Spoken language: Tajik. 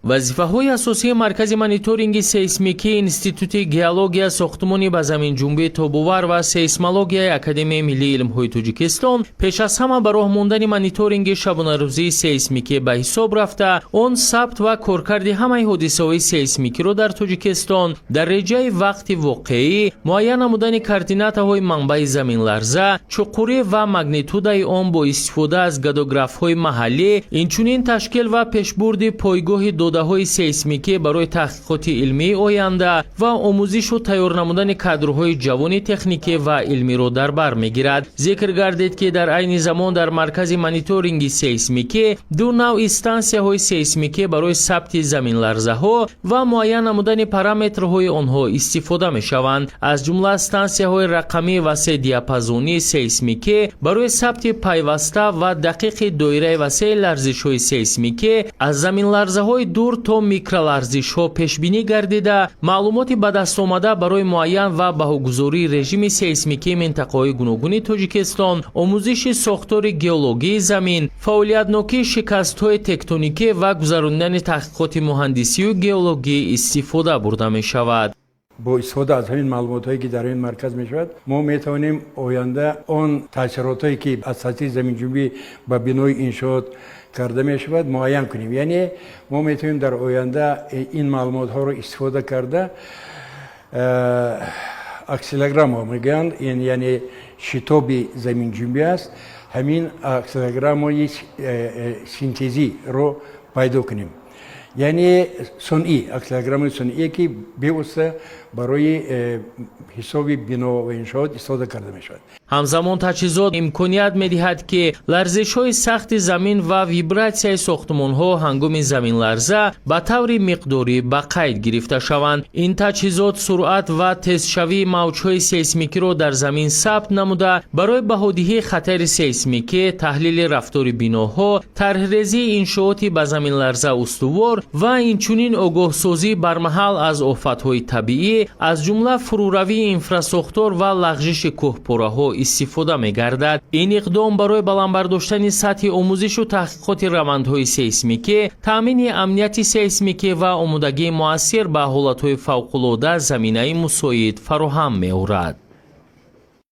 Вазифаҳои асосии Маркази мониторинги сейсмикии Институти геология, сохтмони ба заминҷунбӣ тобовар ва сейсмологияи Академияи миллии илмҳои Тоҷикистон пеш аз ҳама ба роҳ мондани мониторинги шабонарӯзии сейсмикӣ ба ҳисоб рафта, он сабт ва коркарди ҳамаи ҳодисаҳои сейсмикиро дар Тоҷикистон дар реҷаи вақти воқеӣ, муайян намудани координатаҳои манбаи заминларза, чуқурӣ ва магнитудаи он бо истифода аз годографҳои маҳаллӣ, инчунин ташкил ва пешбурди пойгоҳи додаҳои сейсмикӣ барои таҳқиқоти илмии оянда ва омӯзишу тайёр намудани кадрҳои ҷавони техникӣ ва илмиро дар бар мегирад. Зикр гардид, ки дар айни замон дар Маркази мониторинги сейсмикӣ ду навъи стансияҳои сейсмикӣ барои сабти заминларзаҳо ва муайян намудани параметрҳои онҳо истифода мешаванд, аз ҷумла стансияҳои рақамӣ васеъдиапазонии сейсмикӣ барои сабти пайваста ва дақиқи доираи васеи ларзишҳои сейсмикӣ, аз заминларзаҳои дур то микроларзишҳо пешбинӣ гардида, маълумоти ба даст омада барои муайян ва баҳогузории режими сейсмикии минтақаҳои гуногуни Тоҷикистон, омӯзиши сохтори геологии замин, фаъолиятнокии шикастҳои тектоникӣ ва гузаронидани таҳқиқоти муҳандисию геологӣ истифода бурда мешавад. Бо истифода аз ҳамин маълумотҳое, ки дар ин марказ мешавад, мо метавонем оянда он таъсиротҳое, ки аз таъсири заминҷунбӣ ба бинои иншоот карда мешавад, муайян кунем. Яъне мо метавонем дар оянда ин маълумотҳоро истифода карда, акселерограмма мегӯянд, яъне шитоби заминҷунбӣ аст, ҳамин акселерограммаи синтезиро пайдо кунем, яъне сунъӣ, акселерограммаи сунъие, ки бевосита барои ҳисоби бино ва иншоот истифода карда мешавад. Ҳамзамон таҷҳизот имконият медиҳад, ки ларзишҳои сахти замин ва вибратсияи сохтмонҳо ҳангоми заминларза ба таври миқдорӣ ба қайд гирифта шаванд. Ин таҷҳизот суръат ва тезшавии мавҷҳои сейсмикиро дар замин сабт намуда, барои баҳодиҳии хатари сейсмикӣ, таҳлили рафтори биноҳо, тарҳрезии иншооти ба заминларза устувор ва инчунин огоҳсозӣ бармаҳал аз офатҳои табиӣ, аз ҷумла фурӯравии инфрасохтор ва лағжиши кӯҳпораҳо истифода мегардад. Ин иқдом барои баланд бардоштани сатҳи омӯзишу таҳқиқоти равандҳои сейсмикӣ, таъмини амнияти сейсмикӣ ва омодагии муассир ба ҳолатҳои фавқулода заминаи мусоид фароҳам меорад.